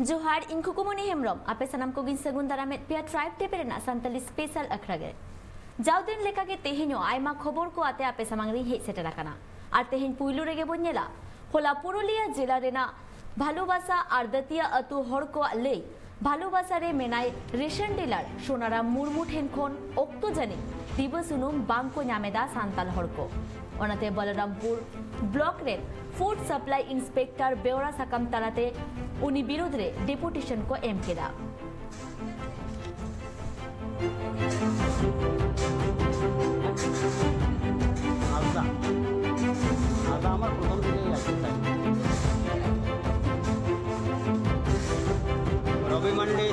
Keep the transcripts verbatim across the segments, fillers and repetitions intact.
ᱡᱚᱦᱟᱨ, ᱤᱧ ᱠᱷᱩᱠᱩᱢᱚᱱᱤ ᱦᱮᱢᱵᱨᱚᱢ᱾ ᱟᱯᱮ ᱥᱟᱱᱟᱢ ᱠᱚᱜᱮᱧ ᱥᱟᱹᱜᱩᱱ ᱫᱟᱨᱟᱢᱮᱫ ᱯᱮᱭᱟ Tribe TV ᱨᱮᱱᱟᱜ ᱥᱟᱱᱛᱟᱞᱤ ᱥᱯᱮᱥᱟᱞ ᱟᱠᱷᱲᱟ ᱜᱮ᱾ ᱡᱟᱣ ᱫᱤᱱ ᱞᱮᱠᱟᱜᱮ ᱛᱮᱦᱮᱧ ᱦᱚᱸ ᱟᱭᱢᱟ ᱠᱷᱚᱵᱚᱨ ᱠᱚ ᱟᱛᱮ ᱟᱯᱮ ᱥᱟᱢᱟᱝ ᱨᱤᱧ ᱦᱮᱡ ᱥᱮᱴᱮᱨ ᱟᱠᱟᱱᱟ᱾ ᱟᱨ ᱛᱮᱦᱮᱧ ᱯᱩᱭᱞᱩ ᱨᱮᱜᱮ ᱵᱚᱱ ᱧᱮᱞᱟ, ᱦᱚᱞᱟ ᱯᱩᱨᱩᱞᱤᱭᱟᱹ ᱡᱮᱞᱟ ᱨᱮᱱᱟᱜ ᱵᱷᱟᱞᱩᱵᱟᱥᱟ ᱟᱨ ᱫᱟᱹᱛᱤᱭᱟ ᱟᱹᱛᱩ ᱦᱚᱲ ᱠᱚᱣᱟᱜ ᱞᱟᱹᱭ, ᱵᱷᱟᱞᱩᱵᱟᱥᱟ ᱨᱮ ᱢᱮᱱᱟᱭ ᱨᱮᱥᱚᱱ ᱰᱤᱞᱟᱨ ᱥᱳᱱᱟᱨᱟᱢ ᱢᱩᱨᱢᱩ ᱴᱷᱮᱱ ᱠᱷᱚᱱ ᱚᱠᱛᱚ ᱡᱟᱹᱱᱤᱡ ᱰᱤᱵᱟᱹ ᱥᱩᱱᱩᱢ ᱵᱟᱝ ᱠᱚ ᱧᱟᱢ ᱮᱫᱟ ᱥᱟᱱᱛᱟᱞ ᱦᱚᱲ ᱠᱚ᱾ ᱚᱱᱟᱛᱮ ᱵᱚᱞᱚᱨᱟᱢᱯᱩᱨ ᱵᱞᱚᱠ ᱨᱮᱱ ᱯᱷᱩᱰ ᱥᱟᱯᱞᱟᱭ ᱤᱱᱥᱯᱮᱠᱴᱚᱨ ᱵᱮᱣᱨᱟ ᱥᱟᱠᱟᱢ ᱛᱟᱞᱟᱛᱮ ᱩᱱᱤ ᱵᱤᱨᱩᱫᱷ ᱨᱮ ᱰᱮᱯᱩᱴᱮᱥᱚᱱ ᱠᱚ ᱮᱢ ᱠᱮᱫᱟ᱾ ᱟᱞᱟᱫᱟ, ᱟᱞᱟᱫᱟ ᱟᱢᱟᱜ ᱯᱨᱚᱛᱷᱚᱢ ᱫᱤᱱ ᱨᱮ ᱟᱪᱪᱷᱟ ᱛᱟᱭ᱾ ᱨᱚᱵᱤ ᱢᱟᱱᱰᱤ᱾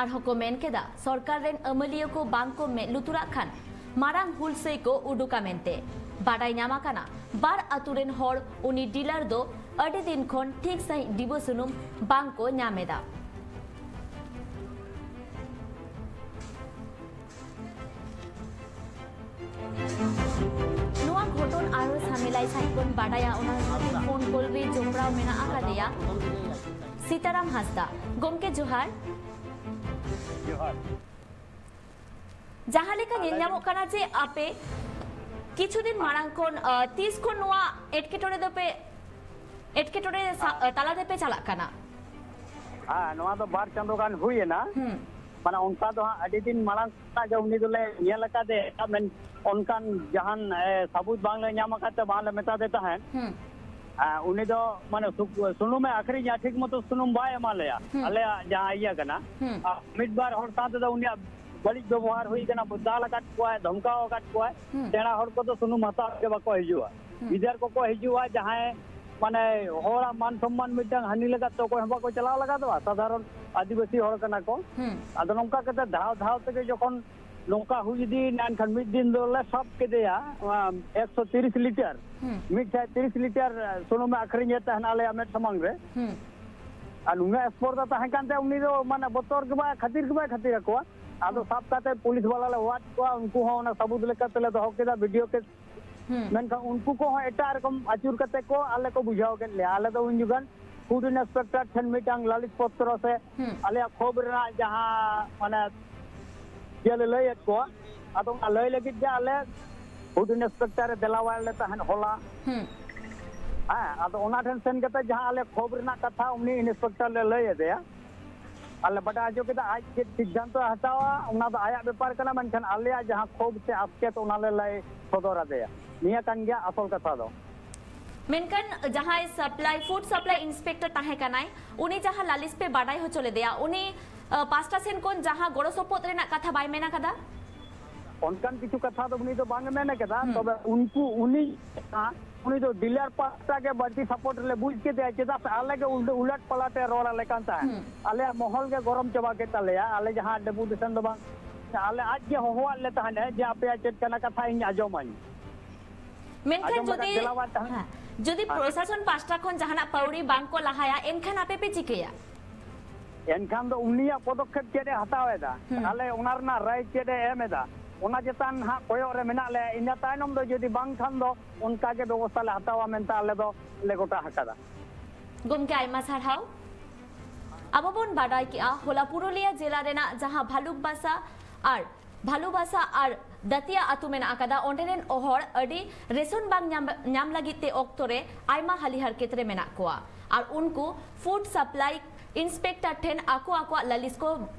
ᱟᱨᱦᱚᱸ ᱠᱚ ᱢᱮᱱ ᱠᱮᱫᱟ, ᱥᱚᱨᱠᱟᱨ ᱨᱮᱱ ᱟᱹᱢᱟᱹᱞᱤᱭᱟᱹ ᱠᱚ ᱵᱟᱝ ᱠᱚ ᱢᱮᱫ ᱞᱩᱛᱩᱨᱟᱜ ᱠᱷᱟᱱ ᱢᱟᱨᱟᱝ ᱦᱩᱞᱥᱟᱹᱭ ᱠᱚ ᱩᱰᱩᱠᱟ ᱢᱮᱱᱛᱮ᱾ ᱵᱟᱰᱟᱭ ᱧᱟᱢ ᱟᱠᱟᱱᱟ, ᱵᱟᱨ ᱟᱹᱛᱩ ᱨᱮᱱ ᱦᱚᱲ ᱩᱱᱤ ᱰᱤᱞᱟᱨ ᱫᱚ ᱟᱹᱰᱤ ᱫᱤᱱ ᱠᱷᱚᱱ ᱴᱷᱤᱠ ᱥᱟᱺᱦᱤᱡ ᱰᱤᱵᱟᱹ ᱥᱩᱱᱩᱢ ᱵᱟᱝ ᱠᱚ ᱧᱟᱢ ᱮᱫᱟ᱾ ᱱᱚᱣᱟ ᱜᱷᱚᱴᱚᱱ ᱟᱨᱦᱚᱸ ᱥᱟᱢᱮᱞᱟᱭ ᱥᱟᱺᱦᱤᱡ ᱵᱚᱱ ᱵᱟᱰᱟᱭᱟ, ᱚᱱᱟ ᱥᱟᱶᱛᱮ ᱯᱷᱳᱱ ᱠᱚᱞ ᱨᱮ ᱡᱚᱯᱲᱟᱣ ᱢᱮᱱᱟᱜ ᱟᱠᱟᱫᱮᱭᱟ ᱥᱤᱛᱟᱨᱟᱢ ᱦᱟᱸᱥᱫᱟ᱾ ᱜᱚᱢᱠᱮ, ᱡᱚᱦᱟᱨ᱾ ᱡᱚᱦᱟᱨ᱾ ᱡᱟᱦᱟᱸ ᱞᱮᱠᱟ ᱧᱮᱞ ᱧᱟᱢᱚᱜ ᱠᱟᱱᱟ ᱡᱮ ᱟᱯᱮ ᱠᱤᱪᱷᱩ ᱫᱤᱱ ᱢᱟᱲᱟᱝ ᱠᱷᱚᱱ, ᱟᱸ, ᱛᱤᱥ ᱠᱷᱚᱱ ᱱᱚᱣᱟ ᱮᱴᱠᱮᱴᱚᱬᱮ ᱫᱚᱯᱮ, ᱮᱴᱠᱮᱴᱚᱬᱮ ᱥᱟ-, ᱛᱟᱞᱟ ᱛᱮᱯᱮ ᱪᱟᱞᱟᱜ ᱠᱟᱱᱟ? ᱦᱮᱸ, ᱱᱚᱣᱟ ᱫᱚ ᱵᱟᱨ ᱪᱟᱸᱫᱳ ᱜᱟᱱ ᱦᱩᱭ ᱮᱱᱟ᱾ ᱦᱩᱸ᱾ ᱢᱟᱱᱮ, ᱚᱱᱠᱟ ᱫᱚ ᱦᱟᱸᱜ ᱟᱹᱰᱤ ᱫᱤᱱ ᱢᱟᱲᱟᱝ ᱠᱷᱚᱱᱟᱜ ᱜᱮ ᱩᱱᱤ ᱫᱚᱞᱮ ᱧᱮᱞ ᱟᱠᱟᱫᱮ, ᱢᱮᱱ ᱚᱱᱠᱟᱱ ᱡᱟᱦᱟᱱ, ᱮ, ᱥᱟᱵᱩᱛ ᱵᱟᱝᱞᱮ ᱧᱟᱢ ᱟᱠᱟᱫ ᱛᱮ ᱵᱟᱝᱞᱮ ᱢᱮᱛᱟ ᱫᱮ ᱛᱟᱦᱮᱸᱫ᱾ ᱦᱩᱸ᱾ ᱟᱨ ᱩᱱᱤ ᱫᱚ, ᱢᱟᱱᱮ, ᱥᱩᱠ-, ᱥᱩᱱᱩᱢᱮ ᱟᱹᱠᱷᱨᱤᱧᱟ, ᱴᱷᱤᱠ ᱢᱚᱛᱚ ᱥᱩᱱᱩᱢ ᱵᱟᱭ ᱮᱢᱟ ᱞᱮᱭᱟ᱾ ᱦᱩᱸ᱾ ᱟᱞᱮᱭᱟᱜ ᱡᱟᱦᱟᱸ ᱤᱭᱟᱹ ᱠᱟᱱᱟ᱾ ᱦᱩᱸ᱾ ᱟᱨ ᱢᱤᱫ ᱵᱟᱨ ᱦᱚᱲ ᱥᱟᱶ ᱛᱮᱫᱚ ᱩᱱᱤᱭᱟᱜ ᱵᱟᱹᱲᱤᱡ ᱵᱮᱵᱚᱦᱟᱨ ᱦᱩᱭ ᱠᱟᱱᱟ, ᱫᱟᱞ ᱟᱠᱟᱫ ᱠᱚᱣᱟᱭ, ᱫᱷᱚᱢᱠᱟᱣ ᱟᱠᱟᱫ ᱠᱚᱣᱟᱭ᱾ ᱦᱩᱸ᱾ ᱥᱮᱬᱟ ᱦᱚᱲ ᱠᱚᱫᱚ ᱥᱩᱱᱩᱢ ᱦᱟᱛᱟᱣ ᱜᱮ ᱵᱟᱠᱚ ᱦᱤᱡᱩᱜᱼᱟ᱾ ᱦᱩᱸ᱾ ᱜᱤᱫᱟᱹᱨ ᱠᱚᱠᱚ ᱦᱤᱡᱩᱜᱼᱟ, ᱡᱟᱦᱟᱸᱭ, ᱢᱟᱱᱮ, ᱦᱚᱲᱟᱜ ᱢᱟᱱ ᱥᱚᱢᱢᱟᱱ ᱢᱤᱫᱴᱟᱝ ᱦᱟᱹᱱᱤ ᱞᱮᱠᱟ ᱛᱚ ᱚᱠᱚᱭ ᱦᱚᱸ ᱵᱟᱠᱚ ᱪᱟᱞᱟᱣ ᱞᱟᱜᱟᱫᱚᱜᱼᱟ, ᱥᱟᱫᱷᱟᱨᱚᱱ ᱟᱹᱫᱤᱵᱟᱹᱥᱤ ᱦᱚᱲ ᱠᱟᱱᱟ ᱠᱚ᱾ ᱦᱩᱸ᱾ ᱟᱫᱚ ᱱᱚᱝᱠᱟ ᱠᱟᱛᱮ ᱫᱷᱟᱣ ᱫᱷᱟᱣ ᱛᱮᱜᱮ ᱡᱚᱠᱷᱚᱱ ᱱᱚᱝᱠᱟ ᱦᱩᱭ ᱤᱫᱤᱭᱮᱱᱟ, ᱮᱱᱠᱷᱟᱱ ᱢᱤᱫ ᱫᱤᱱ ᱫᱚᱞᱮ ᱥᱟᱵ ᱠᱮᱫᱮᱭᱟ, ᱚᱱᱟ ᱮᱠᱥᱚ ᱛᱤᱨᱤᱥ ᱞᱤᱴᱟᱨ, ᱦᱩᱸ᱾ ᱢᱤᱫ ᱥᱟᱭ ᱛᱤᱨᱤᱥ ᱞᱤᱴᱟᱨ ᱥᱩᱱᱩᱢᱮ ᱟᱹᱠᱷᱨᱤᱧᱮᱫ ᱛᱟᱦᱮᱱᱟ ᱟᱞᱮᱭᱟᱜ ᱢᱮᱫ ᱥᱟᱢᱟᱝ ᱨᱮ᱾ ᱦᱩᱸ᱾ ᱟᱨ ᱱᱩᱱᱟᱹᱜ ᱥᱯᱚᱨᱫᱟ ᱛᱟᱦᱮᱸ ᱠᱟᱱ ᱛᱟᱭᱟ, ᱩᱱᱤ ᱫᱚ, ᱢᱟᱱᱮ, ᱵᱚᱛᱚᱨ ᱜᱮ ᱵᱟᱭ, ᱠᱷᱟᱹᱛᱤᱨ ᱜᱮ ᱵᱟᱭ ᱠᱷᱟᱹᱛᱤᱨ ᱟᱠᱚᱣᱟ᱾ ᱟᱫᱚ ᱦᱩᱸ᱾ ᱥᱟᱵ ᱠᱟᱛᱮ ᱯᱩᱞᱤᱥ ᱵᱟᱞᱟ ᱞᱮ ᱦᱚᱦᱚᱣᱟᱫ ᱠᱚᱣᱟ, ᱩᱱᱠᱩ ᱦᱚᱸ ᱚᱱᱟ ᱥᱟᱹᱵᱩᱛ ᱞᱮᱠᱟ ᱛᱮᱞᱮ ᱫᱚᱦᱚ ᱠᱮᱫᱟ, ᱵᱷᱤᱰᱤᱭᱳ ᱠᱮᱥ ᱢᱮᱱᱠᱷᱟᱱ ᱩᱱᱠᱩ ᱠᱚᱦᱚᱸ ᱮᱴᱟᱜ ᱨᱚᱠᱚᱢ ᱟᱹᱪᱩᱨ ᱠᱟᱛᱮ ᱠᱚ ᱟᱞᱮ ᱠᱚ ᱵᱩᱡᱷᱟᱹᱣ ᱠᱮᱫ ᱞᱮᱭᱟ᱾ ᱟᱞᱮ ᱫᱚ ᱩᱱ ᱡᱚᱠᱷᱚᱱ ᱯᱷᱩᱰ ᱤᱱᱥᱯᱮᱠᱴᱚᱨ ᱴᱷᱮᱱ ᱢᱤᱫᱴᱟᱝ ᱞᱟᱹᱞᱤᱥ ᱯᱚᱛᱨᱚ ᱥᱮ ᱟᱞᱮᱭᱟᱜ ᱠᱷᱳᱵᱽ ᱨᱮᱱᱟᱜ ᱡᱟᱦᱟᱸ ᱢᱟᱱᱮ ᱤᱭᱟᱹ ᱞᱮ ᱞᱟᱹᱭᱮᱫ ᱠᱚᱣᱟ, ᱟᱫᱚ ᱚᱱᱟ ᱞᱟᱹᱭ ᱞᱟᱹᱜᱤᱫ ᱜᱮ ᱟᱞᱮ ᱯᱷᱩᱰ ᱤᱱᱥᱯᱮᱠᱴᱚᱨ ᱮ ᱫᱮᱞᱟᱣᱟᱞᱮ ᱛᱟᱦᱮᱸᱫ ᱦᱚᱞᱟ᱾ ᱦᱮᱸ, ᱟᱫᱚ ᱚᱱᱟ ᱴᱷᱮᱱ ᱥᱮᱱ ᱠᱟᱛᱮ ᱡᱟᱦᱟᱸ ᱟᱞᱮ ᱠᱷᱳᱵᱽ ᱨᱮᱱᱟᱜ ᱠᱟᱛᱷᱟ ᱩᱱᱤ ᱤᱱᱥᱯᱮᱠᱴᱚᱨ ᱞᱮ ᱞᱟᱹᱭ ᱟᱫᱮᱭᱟ, ᱟᱞᱮ ᱵᱟᱰᱟᱭ ᱦᱚᱪᱚ ᱠᱮᱫᱟ, ᱟᱡ ᱪᱮᱫ ᱥᱤᱫᱽᱫᱷᱟᱱᱛᱚ ᱦᱟᱛᱟᱣᱟ ᱚᱱᱟ ᱫᱚ ᱟᱭᱟᱜ ᱵᱮᱯᱟᱨ ᱠᱟᱱᱟ, ᱢᱮᱱᱠᱷᱟᱱ ᱟᱞᱮᱭᱟᱜ ᱡᱟᱦᱟᱸ ᱠᱷᱳᱵᱽ ᱥᱮ ᱟᱥᱠᱮᱛ ᱚᱱᱟ ᱞᱮ ᱞᱟᱹᱭ ᱥᱚᱫᱚᱨ ᱟᱫᱮᱭᱟ᱾ ᱱᱤᱭᱟᱹ ᱠᱟᱱ ᱜᱮᱭᱟ ᱟᱥᱚᱞ ᱠᱟᱛᱷᱟ ᱫᱚ᱾ ᱢᱮᱱᱠᱷᱟᱱ ᱡᱟᱦᱟᱸᱭ ᱥᱟᱯᱞᱟᱭ, ᱯᱷᱩᱰ ᱥᱟᱯᱞᱟᱭ ᱤᱱᱥᱯᱮᱠᱴᱚᱨ ᱛᱟᱦᱮᱸ ᱠᱟᱱᱟᱭ, ᱩᱱᱤ ᱡᱟᱦᱟᱸ ᱞᱟᱹᱞᱤᱥ ᱯᱮ ᱵᱟᱰᱟᱭ ᱦᱚᱪᱚ ᱞᱮᱫᱮᱭᱟ, ᱩᱱᱤ ᱯᱟᱥᱴᱟ ᱥᱮᱱ ᱠᱷᱚᱱ ᱡᱟᱦᱟᱸ ᱜᱚᱲᱚ ᱥᱚᱯᱚᱦᱚᱫ ᱨᱮᱱᱟᱜ ᱠᱟᱛᱷᱟ ᱵᱟᱭ ᱢᱮᱱ ᱟᱠᱟᱫᱟ? ᱚᱱᱠᱟᱱ ᱠᱤᱪᱷᱩ ᱠᱟᱛᱷᱟ ᱫᱚ ᱩᱱᱤ ᱫᱚ ᱵᱟᱝ ᱮ ᱢᱮᱱ ᱟᱠᱟᱫᱟ᱾ ᱛᱚᱵᱮ ᱩᱱᱠᱩ ᱩᱱᱤ ᱩᱱᱤ ᱫᱚ ᱰᱤᱞᱟᱨ ᱯᱟᱥᱴᱟ ᱜᱮ ᱵᱟᱹᱲᱛᱤ ᱥᱟᱯᱳᱨᱴ ᱞᱮ ᱵᱩᱡᱽ ᱠᱮᱫᱮᱭᱟ, ᱪᱮᱫᱟᱜ ᱥᱮ ᱟᱞᱮ ᱜᱮ ᱩᱞ- ᱩᱞᱟᱴ ᱯᱟᱞᱟᱴ ᱮ ᱨᱚᱲ ᱟᱞᱮ ᱠᱟᱱ ᱛᱟᱦᱮᱸᱫ᱾ ᱟᱞᱮᱭᱟᱜ ᱢᱚᱦᱚᱞ ᱜᱮ ᱜᱚᱨᱚᱢ ᱪᱟᱵᱟ ᱠᱮᱫ ᱛᱟᱞᱮᱭᱟ᱾ ᱟᱞᱮ ᱡᱟᱦᱟᱸ ᱰᱮᱯᱩᱴᱮᱥᱚᱱ ᱫᱚ ᱵᱟᱝ, ᱟᱞᱮ ᱟᱡ ᱜᱮ ᱦᱚᱦᱚᱣᱟᱫ ᱞᱮ ᱛᱟᱦᱮᱸᱫ ᱡᱮ ᱟᱯᱮᱭᱟᱜ ᱪᱮᱫ ᱠᱟᱱᱟ ᱠᱟᱛᱷᱟ ᱤᱧ ᱟᱸᱡᱚᱢᱟᱹᱧ᱾ ᱢᱮᱱᱠᱷᱟᱱ ᱟᱸᱡᱚᱢ ᱞᱮᱠᱷᱟᱱ ᱡᱩᱫᱤ ᱫᱮᱞᱟᱣᱟᱫ ᱛᱟᱦᱮᱸᱫ᱾ ᱡᱩᱫᱤ ᱯᱨᱚᱥᱟᱥᱚᱱ ᱯᱟᱥᱴᱟ ᱠᱷᱚᱱ ᱡᱟᱦᱟᱱᱟᱜ ᱯᱟᱹᱣᱲᱤ ᱵᱟᱝ ᱠᱚ ᱞᱟᱦᱟᱭᱟ, ᱮᱱᱠᱷᱟᱱ ᱟᱯᱮ ᱯᱮ ᱪᱤᱠᱟᱹᱭᱟ? ᱮᱱᱠᱷᱟᱱ ᱫᱚ ᱩᱱᱤᱭᱟᱜ ᱯᱚᱫᱚᱠᱷᱮᱯ ᱪᱮᱫ ᱮ ᱦᱟᱛᱟᱣ ᱮᱫᱟ? ᱟᱞᱮ ᱚᱱᱟ ᱨᱮᱱᱟᱜ ᱨᱟᱭ ᱪᱮᱫ ᱮ ᱮᱢ ᱮᱫᱟ? ᱚᱱᱟ ᱪᱮᱛᱟᱱ ᱦᱟᱸᱜ ᱠᱚᱭᱚᱜ ᱨᱮ ᱢᱮᱱᱟᱜ ᱞᱮᱭᱟ᱾ ᱤᱱᱟᱹ ᱛᱟᱭᱱᱚᱢ ᱫᱚ ᱡᱩᱫᱤ ᱵᱟᱝ ᱠᱷᱟᱱ ᱫᱚ ᱚᱱᱠᱟ ᱜᱮ ᱵᱮᱵᱚᱥᱛᱷᱟ ᱞᱮ ᱦᱟᱛᱟᱣᱟ ᱢᱮᱱᱛᱮ ᱟᱞᱮ ᱫᱚ ᱞᱮ ᱜᱚᱴᱟ ᱟᱠᱟᱫᱟ᱾ ᱜᱚᱢᱠᱮ, ᱟᱭᱢᱟ ᱥᱟᱨᱦᱟᱣ᱾ ᱟᱵᱚ ᱵᱚᱱ ᱵᱟᱰᱟᱭ ᱠᱮᱜᱼᱟ, ᱦᱚᱞᱟ ᱯᱩᱨᱩᱞᱤᱭᱟᱹ ᱡᱮᱞᱟ ᱨᱮᱱᱟᱜ ᱡᱟᱦᱟᱸ ᱵᱷᱟᱞᱩᱠᱵᱟᱥᱟ ᱟᱨ ᱵᱷᱟᱞᱩᱵᱟᱥᱟ ᱟᱨ ᱫᱟᱹᱛᱤᱭᱟ ᱟᱹᱛᱩ ᱢᱮᱱᱟᱜ ᱟᱠᱟᱫᱟ, ᱚᱸᱰᱮ ᱨᱮᱱ ᱦᱚᱲ ᱟᱹᱰᱤ ᱨᱮᱥᱚᱱ ᱵᱟᱝ ᱧᱟᱢ, ᱧᱟᱢ ᱞᱟᱹᱜᱤᱫ ᱛᱮ ᱚᱠᱛᱚ ᱨᱮ ᱟᱭᱢᱟ ᱦᱟᱹᱞᱤ ᱦᱟᱨᱠᱮᱛ ᱨᱮ ᱢᱮᱱᱟᱜ ᱠᱚᱣᱟ ᱟᱨ ᱩᱱᱠᱩ ᱯᱷᱩᱰ ᱥᱟᱯᱞᱟᱭ ᱤᱱᱥᱯᱮᱠᱴᱚᱨ ᱴᱷᱮᱱ ᱟᱠᱚ ᱟᱠᱚᱣᱟᱜ ᱞᱟᱹᱞᱤᱥ ᱠᱚ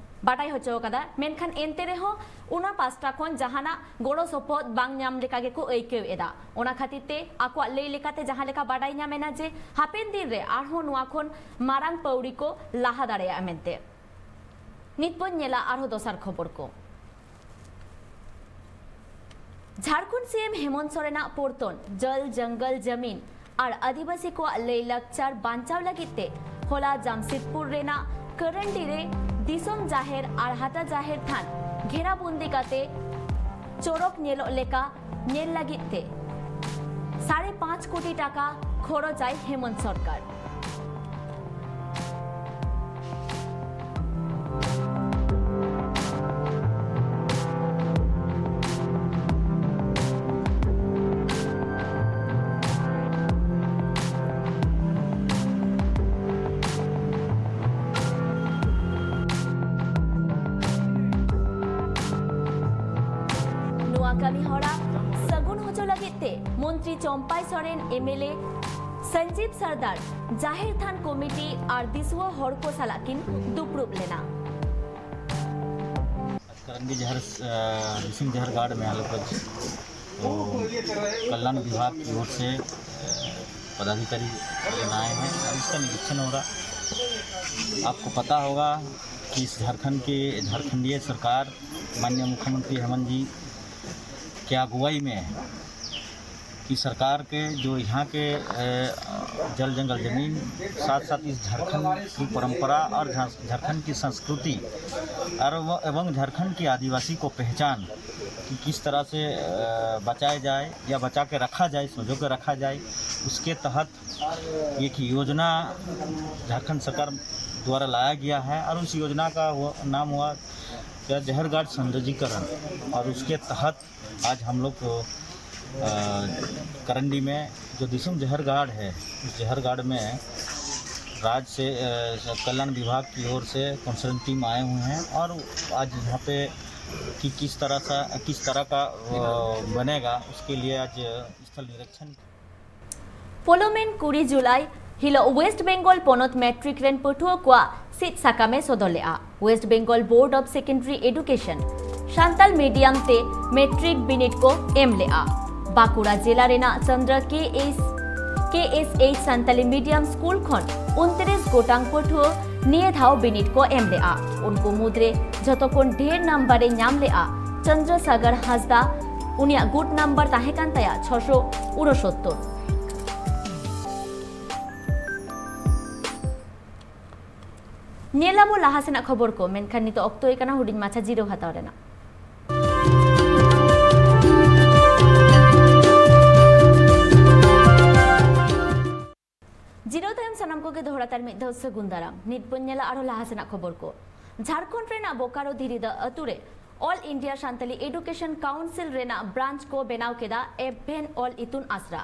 ᱵᱟᱰᱟᱭ ᱦᱚᱪᱚ ᱟᱠᱟᱫᱟ᱾ ᱢᱮᱱᱠᱷᱟᱱ ᱮᱱᱛᱮ ᱨᱮᱦᱚᱸ ᱚᱱᱟ ᱯᱟᱥᱴᱟ ᱠᱷᱚᱱ ᱡᱟᱦᱟᱱᱟᱜ ᱜᱚᱲᱚ ᱥᱚᱯᱚᱦᱚᱫ ᱵᱟᱝ ᱧᱟᱢ ᱞᱮᱠᱟ ᱜᱮᱠᱚ ᱟᱹᱭᱠᱟᱹᱣ ᱮᱫᱟ᱾ ᱚᱱᱟ ᱠᱷᱟᱹᱛᱤᱨ ᱛᱮ ᱟᱠᱚᱣᱟᱜ ᱞᱟᱹᱭ ᱞᱮᱠᱟᱛᱮ ᱡᱟᱦᱟᱸ ᱞᱮᱠᱟ ᱵᱟᱰᱟᱭ ᱧᱟᱢ ᱮᱱᱟ ᱡᱮ ᱦᱟᱯᱮᱱ ᱫᱤᱱ ᱨᱮ ᱟᱨᱦᱚᱸ ᱱᱚᱣᱟ ᱠᱷᱚᱱ ᱢᱟᱨᱟᱝ ᱯᱟᱹᱣᱲᱤ ᱠᱚ ᱞᱟᱦᱟ ᱫᱟᱲᱮᱭᱟᱜᱼᱟ ᱢᱮᱱᱛᱮ᱾ ᱱᱤᱛ ᱵᱚᱱ ᱧᱮᱞᱟ ᱟᱨᱦᱚᱸ ᱫᱚᱥᱟᱨ ᱠᱷᱚᱵᱚᱨ ᱠᱚ᱾ ᱡᱷᱟᱲᱠᱷᱚᱸᱰ ᱥᱤ ᱮᱢ ᱦᱮᱢᱚᱱᱛ ᱥᱚᱨᱮᱱᱟᱜ ᱯᱚᱨᱛᱚᱱ ᱡᱚᱞ ᱡᱚᱝᱜᱚᱞ ᱡᱟᱢᱤᱱ ᱟᱨ ᱟᱹᱫᱤᱵᱟᱹᱥᱤ ᱠᱚᱣᱟᱜ ᱞᱟᱹᱭ ᱞᱟᱠᱪᱟᱨ ᱵᱟᱧᱪᱟᱣ ᱞᱟᱹᱜᱤᱫ ᱛᱮ ᱦᱚᱞᱟ ᱡᱟᱢᱥᱮᱫᱽᱯᱩᱨ ᱨᱮᱱᱟᱜ ᱠᱟᱨᱟᱱᱰᱤ ᱨᱮ ᱫᱤᱥᱚᱢ ᱡᱟᱦᱮᱨ ᱟᱨ ᱦᱟᱴᱟ ᱡᱟᱦᱮᱨ ᱛᱷᱟᱱ ᱜᱷᱮᱨᱟᱵᱚᱱᱫᱤ ᱠᱟᱛᱮ ᱪᱚᱨᱚᱠ ᱧᱮᱞᱚᱜ ᱞᱮᱠᱟ ᱧᱮᱞ ᱞᱟᱹᱜᱤᱫ ᱛᱮ ᱥᱟᱲᱮ ᱯᱟᱸᱪ ᱠᱳᱴᱤ ᱴᱟᱠᱟ ᱠᱷᱚᱨᱚᱪᱟᱭ ᱦᱮᱢᱚᱱᱛ ᱥᱚᱨᱠᱟᱨ᱾ ᱠᱟᱹᱢᱤ ᱦᱚᱨᱟ ᱥᱟᱹᱜᱩᱱ ᱦᱚᱪᱚ ᱞᱟᱹᱜᱤᱫ ᱛᱮ ᱢᱚᱱᱛᱨᱤ ᱪᱚᱢᱯᱟᱭ ᱥᱚᱨᱮᱱ, ᱮᱢᱮᱞᱮ ᱥᱚᱧᱡᱤᱵ ᱥᱟᱨᱫᱟᱨ, ᱡᱟᱦᱮᱨ ᱛᱷᱟᱱ ᱠᱚᱢᱤᱴᱤ ᱟᱨ ᱫᱤᱥᱩᱣᱟᱹ ᱦᱚᱲ ᱠᱚ ᱥᱟᱞᱟᱜ ᱠᱤᱱ ᱫᱩᱯᱲᱩᱵ ᱞᱮᱱᱟ᱾ करंडी जहर, अ, दिसुम जहर गार्ड में हम लोग तो कल्याण विभाग की ओर से, अ, पदाधिकारी लेने आए हैं और इसका निरीक्षण हो रहा। आपको पता होगा कि इस झारखंड के, झारखंडीय सरकार माननीय मुख्यमंत्री हेमंत जी की अगुवाई में की सरकार के जो यहाँ के, अ, जल जंगल जमीन, साथ साथ इस झारखंड की परंपरा और झार-, झारखंड की संस्कृति और व-, एवं झारखंड की आदिवासी को पहचान कि किस तरह से, अ, बचाया जाए या बचा के रखा जाए, संजो के रखा जाए, उसके तहत एक योजना झारखंड सरकार द्वारा लाया गया है और उस योजना का हुआ, नाम हुआ क्या, जहर गार्ड सौंदर्यीकरण। और उसके तहत आज हम लोग को, अ, करंडी में जो दिसुम जहर गार्ड है, उस जहर गार्ड में राज्य से, अ, कल्याण विभाग की ओर से कंसर्न टीम आए हुए हैं और आज यहाँ पे कि किस तरह सा, किस तरह का, अ, बनेगा, उसके लिए आज स्थल निरीक्षण। ᱯᱚᱞᱚᱢᱮᱱ ᱠᱩᱲᱤ ᱡᱩᱞᱟᱭ ᱦᱤᱞᱚᱜ ᱣᱮᱥᱴ ᱵᱮᱝᱜᱚᱞ ᱯᱚᱱᱚᱛ ᱢᱮᱴᱨᱤᱠ ᱨᱮᱱ ᱯᱟᱹᱴᱷᱩᱣᱟᱹ ᱠᱚᱣᱟᱜ ᱥᱤᱫ ᱥᱟᱠᱟᱢ ᱮ ᱥᱚᱫᱚᱨ ᱞᱮᱫᱼᱟ᱾ West Bengal board of secondary education Santal medium ᱛᱮ ᱢᱮᱴᱨᱤᱠ ᱵᱤᱱᱤᱰ ᱠᱚ ᱮᱢ ᱞᱮᱫᱼᱟ᱾ ᱵᱟᱸᱠᱩᱲᱟ ᱡᱮᱞᱟ ᱨᱮᱱᱟᱜ Chandra K S, K S H Santali medium school ᱠᱷᱚᱱ ᱩᱱᱛᱨᱤᱥ ᱜᱚᱴᱟᱝ ᱯᱟᱹᱴᱷᱩᱣᱟᱹ ᱱᱤᱭᱟᱹ ᱫᱷᱟᱣ ᱵᱤᱱᱤᱰ ᱠᱚ ᱮᱢ ᱞᱮᱫᱼᱟ᱾ ᱩᱱᱠᱩ ᱢᱩᱫᱽᱨᱮ ᱡᱷᱚᱛᱚ ᱠᱷᱚᱱ ᱰᱷᱮᱨ ᱱᱟᱢᱵᱟᱨ ᱮ ᱧᱟᱢ ᱞᱮᱫᱼᱟ ᱪᱚᱱᱫᱨᱚ ᱥᱟᱜᱚᱨ ᱦᱟᱸᱥᱫᱟ᱾ ᱩᱱᱤᱭᱟᱜ ᱜᱩᱰ ᱱᱟᱢᱵᱟᱨ ᱛᱟᱦᱮᱸ ᱠᱟᱱ ᱛᱟᱭᱟ ᱪᱷᱚᱥᱚ ᱩᱱᱚᱥᱚᱛᱛᱚᱨ᱾ ᱧᱮᱞ ᱟᱵᱚ ᱞᱟᱦᱟ ᱥᱮᱱᱟᱜ ᱠᱷᱚᱵᱚᱨ ᱠᱚ, ᱢᱮᱱᱠᱷᱟᱱ ᱱᱤᱛᱚᱜ ᱚᱠᱛᱚ ᱦᱩᱭ ᱠᱟᱱᱟ ᱦᱩᱰᱤᱧ ᱢᱟᱪᱷᱟ ᱡᱤᱨᱟᱹᱣ ᱦᱟᱛᱟᱣ ᱨᱮᱱᱟᱜ᱾ ᱡᱤᱨᱟᱹᱣ ᱛᱟᱭᱚᱢ ᱥᱟᱱᱟᱢ ᱠᱚᱜᱮ ᱫᱚᱦᱲᱟ ᱛᱟᱨ ᱢᱤᱫ ᱫᱷᱟᱣ ᱥᱟᱹᱜᱩᱱ ᱫᱟᱨᱟᱢ᱾ ᱱᱤᱛ ᱵᱚᱱ ᱧᱮᱞᱟ ᱟᱨᱦᱚᱸ ᱞᱟᱦᱟ ᱥᱮᱱᱟᱜ ᱠᱷᱚᱵᱚᱨ ᱠᱚ᱾ ᱡᱷᱟᱲᱠᱷᱚᱸᱰ ᱨᱮᱱᱟᱜ ᱵᱳᱠᱟᱨᱳ ᱫᱷᱤᱨᱤᱫᱟᱹ ᱟᱹᱛᱩ ᱨᱮ all India Santali education council ᱨᱮᱱᱟᱜ ᱵᱨᱟᱧᱪ ᱠᱚ ᱵᱮᱱᱟᱣ ᱠᱮᱫᱟ ᱮᱵᱷᱮᱱ ᱚᱞ ᱤᱛᱩᱱ ᱟᱥᱲᱟ᱾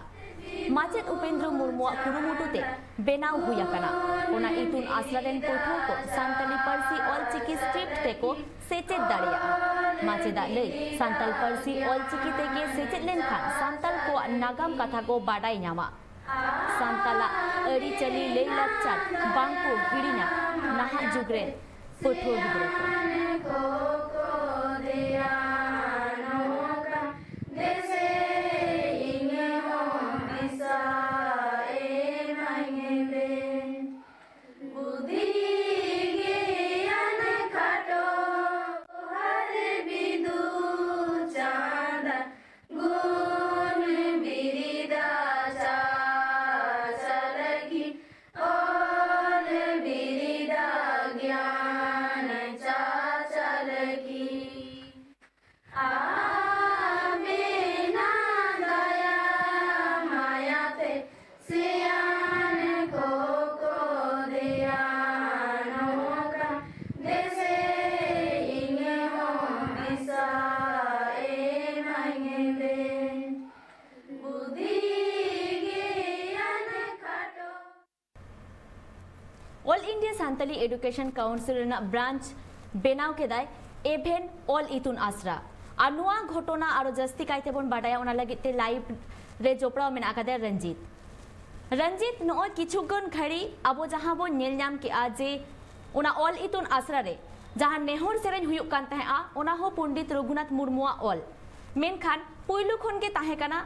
ᱢᱟᱪᱮᱫ ᱩᱯᱮᱱᱫᱨᱚ ᱢᱩᱨᱢᱩᱣᱟᱜ ᱠᱩᱨᱩᱢᱩᱴᱩ ᱛᱮ ᱵᱮᱱᱟᱣ ᱦᱩᱭ ᱟᱠᱟᱱᱟ᱾ ᱚᱱᱟ ᱤᱛᱩᱱ ᱟᱥᱲᱟ ᱨᱮᱱ ᱯᱟᱹᱴᱷᱩᱣᱟᱹ ᱠᱚ ᱥᱟᱱᱛᱟᱞᱤ ᱯᱟᱹᱨᱥᱤ ᱚᱞᱪᱤᱠᱤ ᱥᱠᱨᱤᱯᱴ ᱛᱮᱠᱚ ᱥᱮᱪᱮᱫ ᱫᱟᱲᱮᱭᱟᱜᱼᱟ᱾ ᱢᱟᱪᱮᱫᱟᱜ ᱞᱟᱹᱭ, ᱥᱟᱱᱛᱟᱞ ᱯᱟᱹᱨᱥᱤ ᱚᱞᱪᱤᱠᱤ ᱛᱮᱜᱮ ᱥᱮᱪᱮᱫ ᱞᱮᱱᱠᱷᱟᱱ ᱥᱟᱱᱛᱟᱞ ᱠᱚᱣᱟᱜ ᱱᱟᱜᱟᱢ ᱠᱟᱛᱷᱟ ᱠᱚ ᱵᱟᱰᱟᱭ ᱧᱟᱢᱟ᱾ ᱥᱟᱱᱛᱟᱞᱟᱜ ᱟᱹᱨᱤᱪᱟᱹᱞᱤ, ᱞᱟᱹᱭᱼᱞᱟᱠᱪᱟᱨ ᱵᱟᱝ ᱠᱚ ᱦᱤᱲᱤᱧᱟ ᱱᱟᱦᱟᱜ ᱡᱩᱜᱽ ᱨᱮᱱ ᱯᱟᱹᱴᱷᱩᱣᱟᱹ ᱜᱤᱫᱽᱨᱟᱹ ᱠᱚ᱾ All India Santali Education Council ᱨᱮᱱᱟᱜ ᱵᱨᱟᱧᱪ ᱵᱮᱱᱟᱣ ᱠᱮᱫᱟᱭ ᱮᱵᱷᱮᱱ ᱚᱞ ᱤᱛᱩᱱ ᱟᱥᱲᱟ᱾ ᱟᱨ ᱱᱚᱣᱟ ᱜᱷᱚᱴᱚᱱᱟ ᱟᱨᱚ ᱡᱟᱹᱥᱛᱤ ᱠᱟᱭᱛᱮ ᱵᱚᱱ ᱵᱟᱰᱟᱭᱟ, ᱚᱱᱟ ᱞᱟᱹᱜᱤᱫ ᱛᱮ ᱞᱟᱭᱤᱵᱷ ᱨᱮ ᱡᱚᱯᱲᱟᱣ ᱢᱮᱱᱟᱜ ᱟᱠᱟᱫᱮᱭᱟ ᱨᱚᱧᱡᱤᱛ᱾ ᱨᱚᱧᱡᱤᱛ, ᱱᱚᱜᱼᱚᱭ ᱠᱤᱪᱷᱩ ᱜᱟᱱ ᱜᱷᱟᱹᱲᱤ ᱟᱵᱚ ᱡᱟᱦᱟᱸ ᱵᱚᱱ ᱧᱮᱞ ᱧᱟᱢ ᱠᱮᱜᱼᱟ ᱡᱮ ᱚᱱᱟ ᱚᱞ ᱤᱛᱩᱱ ᱟᱥᱲᱟ ᱨᱮ ᱡᱟᱦᱟᱸ ᱱᱮᱦᱚᱨ ᱥᱮᱨᱮᱧ ᱦᱩᱭᱩᱜ ᱠᱟᱱ ᱛᱟᱦᱮᱸᱜᱼᱟ, ᱚᱱᱟ ᱦᱚᱸ ᱯᱚᱱᱰᱤᱛ ᱨᱚᱜᱷᱩᱱᱟᱛᱷ ᱢᱩᱨᱢᱩᱣᱟᱜ ᱚᱞ, ᱢᱮᱱᱠᱷᱟᱱ ᱯᱩᱭᱞᱩ ᱠᱷᱚᱱ ᱜᱮ ᱛᱟᱦᱮᱸ ᱠᱟᱱᱟ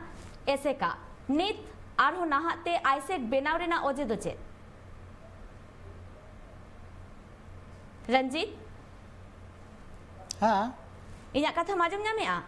ᱮᱥᱮᱠᱟ᱾ ᱱᱤᱛ ᱟᱨᱦᱚᱸ ᱱᱟᱦᱟᱜ ᱛᱮ ᱟᱭᱥᱮᱠ ᱵᱮᱱᱟᱣ ᱨᱮᱱᱟᱜ ᱚᱡᱮ ᱫᱚ ᱪᱮᱫ? ᱨᱚᱧᱡᱤᱛ? ᱦᱮᱸ᱾ ᱤᱧᱟᱹᱜ ᱠᱟᱛᱷᱟᱢ ᱟᱸᱡᱚᱢ ᱧᱟᱢᱮᱜᱼᱟ?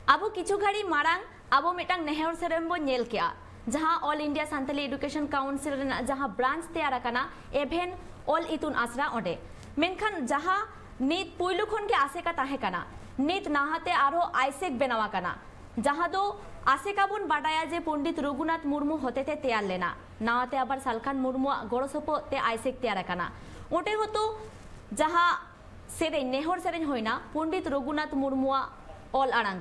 ᱟᱵᱚ ᱠᱤᱪᱷᱩ ᱜᱷᱟᱹᱲᱤ ᱢᱟᱲᱟᱝ ᱟᱵᱚ ᱢᱤᱫᱴᱟᱝ ᱱᱮᱦᱚᱨ ᱥᱮᱨᱮᱧ ᱵᱚᱱ ᱧᱮᱞ ᱠᱮᱜᱼᱟ, ᱡᱟᱦᱟᱸ All India Santali Education Council ᱨᱮᱱᱟᱜ ᱡᱟᱦᱟᱸ ᱵᱨᱟᱧᱪ ᱛᱮᱭᱟᱨ ᱟᱠᱟᱱᱟ, ᱮᱵᱷᱮᱱ ᱚᱞ ᱤᱛᱩᱱ ᱟᱥᱲᱟ, ᱚᱸᱰᱮ᱾ ᱢᱮᱱᱠᱷᱟᱱ ᱡᱟᱦᱟᱸ ᱱᱤᱛ ᱯᱩᱭᱞᱩ ᱠᱷᱚᱱ ᱜᱮ ᱟᱥᱮᱠᱟ ᱛᱟᱦᱮᱸ ᱠᱟᱱᱟ, ᱱᱤᱛ ᱱᱟᱦᱟᱜ ᱛᱮ ᱟᱨᱦᱚᱸ ᱟᱭᱥᱮᱠ ᱵᱮᱱᱟᱣ ᱟᱠᱟᱱᱟ, ᱡᱟᱦᱟᱸ ᱫᱚ ᱟᱥᱮᱠᱟ ᱵᱚᱱ ᱵᱟᱰᱟᱭᱟ ᱡᱮ ᱯᱚᱱᱰᱤᱛ ᱨᱚᱜᱷᱩᱱᱟᱛᱷ ᱢᱩᱨᱢᱩ ᱦᱚᱛᱮᱛᱮ ᱛᱮᱭᱟᱨ ᱞᱮᱱᱟ, ᱱᱟᱣᱟᱛᱮ ᱟᱵᱟᱨ ᱥᱟᱞᱠᱷᱟᱱ ᱢᱩᱨᱢᱩᱣᱟᱜ ᱜᱚᱲᱚ ᱥᱚᱯᱚᱦᱚᱫ ᱛᱮ ᱟᱭᱥᱮᱠ ᱛᱮᱭᱟᱨ ᱟᱠᱟᱱᱟ᱾ ᱚᱸᱰᱮ ᱦᱚᱸᱛᱚ ᱡᱟᱦᱟᱸ ᱥᱮᱨᱮᱧ, ᱱᱮᱦᱚᱨ ᱥᱮᱨᱮᱧ ᱦᱩᱭᱱᱟ ᱯᱚᱱᱰᱤᱛ ᱨᱚᱜᱷᱩᱱᱟᱛᱷ ᱢᱩᱨᱢᱩᱣᱟᱜ ᱚᱞ ᱟᱲᱟᱝ᱾